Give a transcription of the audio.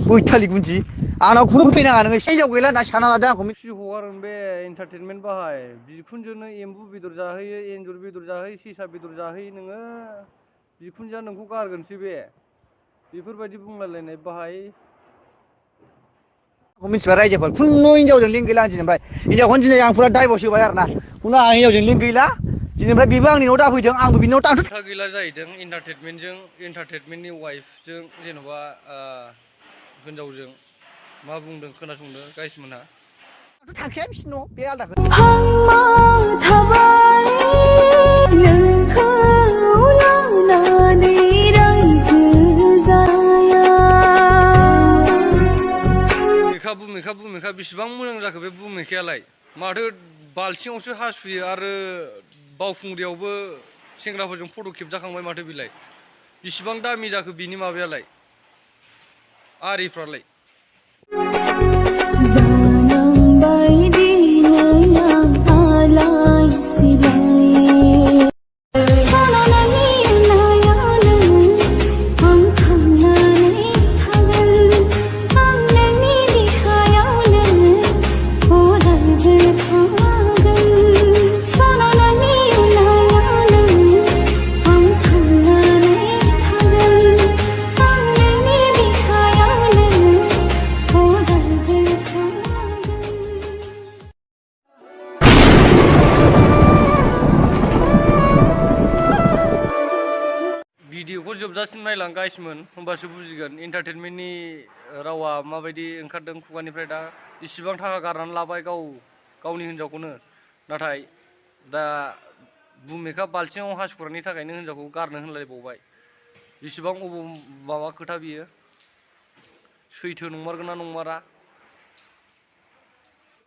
बैथालि गुन्जि आंनाव खुनु फैनाङा नोङो सेजाव गैला ना साना लादों आंखौ सि हगारोन बे एन्टारटेनमेन्ट बाहाय बिखुनजोनो एम्बु बेदर जाहोयो एन्जर बेदर जाहोयो सेसा बेदर जाहोयो नोङो बिखुनजोआ नोंखौ गारगोनसो बे बेफोरबायदि बुंलायलायनाय बाहाय मिथिबाय रायजोफोर खुनु हिनजावजों लिंक गैला आं दिनैनिफ्राय हिनजावखौनो दिनै आं फुरा डाइभर्स होबाय आरो ना खुनु आं हिनजावजों लिंक गैला दिनैनिफ्राय बेबो आंनि न'आव दाफैथों आंबो बिनि न'आव थांथ' खोथा गैला जाहैदों एन्टारटेनमेन्टनि वाइफजों जेन'बा हिनजावजों मा बुंदों खोनासंदो गाइसमोनहा थांखाया बिसिनि न' बे आलदा बुमिखा बेसेबां मोजां जाखो बे बुमिखायालाय माथो बाल्थिङावसो हासुयो आरो बावखुंग्रियावबो सेंग्राफोरजों फट' खेबजाखांबाय माथो बिलाय बिसिबां दामि जाखो बिनि माबायालाय आरिफ्रालाय भिडिअखौ जोबजासिम नायलां गाइसमोन होमबासो बुजिगोन एन्टारटेनमेन्टनि रावा माबायदि ओंखारदों खुगानिफ्राय दा इसिबां थाखा गारनानै लाबाय गावनि हिनजावखौनो नाथाय दा बुमिखा बाल्थिङाव हासुग्रानि थाखायनो हिनजावखौ गारनो होनलायबावबाय बिसिबां माबा खोथा बियो सैथो नंमारगोन ना नंमारा